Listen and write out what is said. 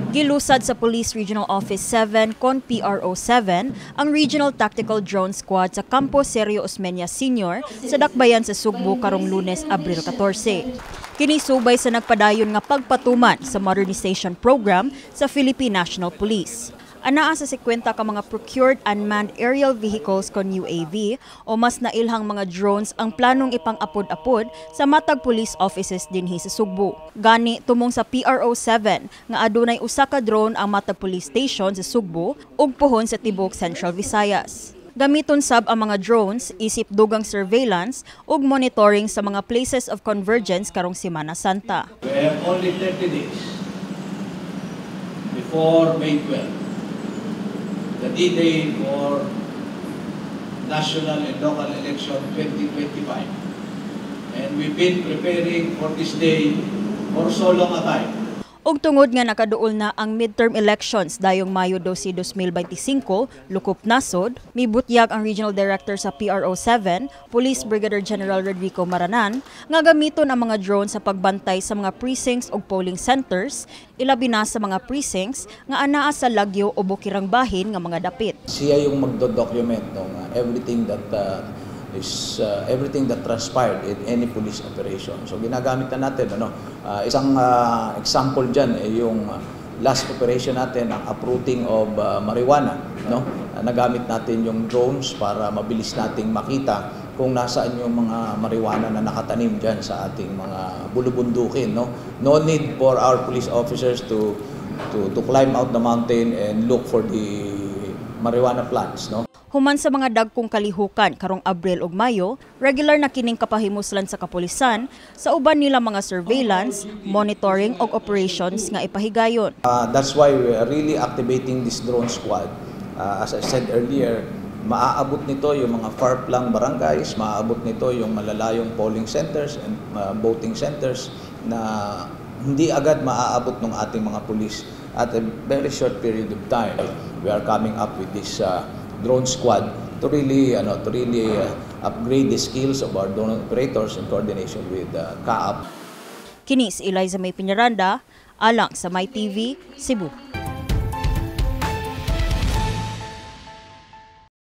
Gilusad sa Police Regional Office 7 kon PRO 7 ang Regional Tactical Drone Squad sa Campo Sergio Osmeña Sr. sa Dakbayan sa Sugbo karong Lunes, Abril 14. Kini subay sa nagpadayon nga pagpatuman sa modernization program sa Philippine National Police. Anaa sa 50 ka mga procured unmanned aerial vehicles kon UAV o mas nailhang mga drones ang planong ipang-apod-apod sa matag police offices dinhi sa Sugbo. Gani tumong sa PRO 7 nga adunay usa ka drone ang matag police station sa Sugbo ug puhon sa tibuok Central Visayas. Gamiton sab ang mga drones isip dugang surveillance ug monitoring sa mga places of convergence karong Semana Santa. We have only 30 days before May 12, the D-Day for national and local election 2025. And we've been preparing for this day for so long a time. Ug tungod nga nakaduol na ang midterm elections dayong Mayo 12, 2025, lukop nasod, mibutyag ang Regional Director sa PRO 7, Police Brigadier General Rodrigo Maranan, nga gamiton ang mga drone sa pagbantay sa mga precincts ug polling centers, ilabi na sa mga precincts nga anaa sa lagyo o bukirang bahin nga mga dapit. Siya yung magdo-document ng everything that transpired in any police operation. So ginagamit na natin, ano, isang example diyan ay yung last operation natin, ang uprooting of marijuana, no? Nagamit natin yung drones para mabilis nating makita kung nasaan yung mga marijuana na nakatanim diyan sa ating mga bulubundukin, no? No need for our police officers to climb out the mountain and look for the marijuana plants, no? Human sa mga dagkong kalihukan karong Abril ug Mayo, regular na kining kapahimuslan sa kapulisan sa uban nila mga surveillance, monitoring ug operations nga ipahigayon. That's why we are really activating this drone squad. As I said earlier, maaabot nito yung mga far-flung barangays, maaabot nito yung malalayong polling centers and voting centers na hindi agad maaabot ng ating mga pulis at a very short period of time. We are coming up with this drone squad to really upgrade the skills of our drone operators in coordination with CAAP. Kini si Eliza May Piñaranda, alang sa My TV, Cebu.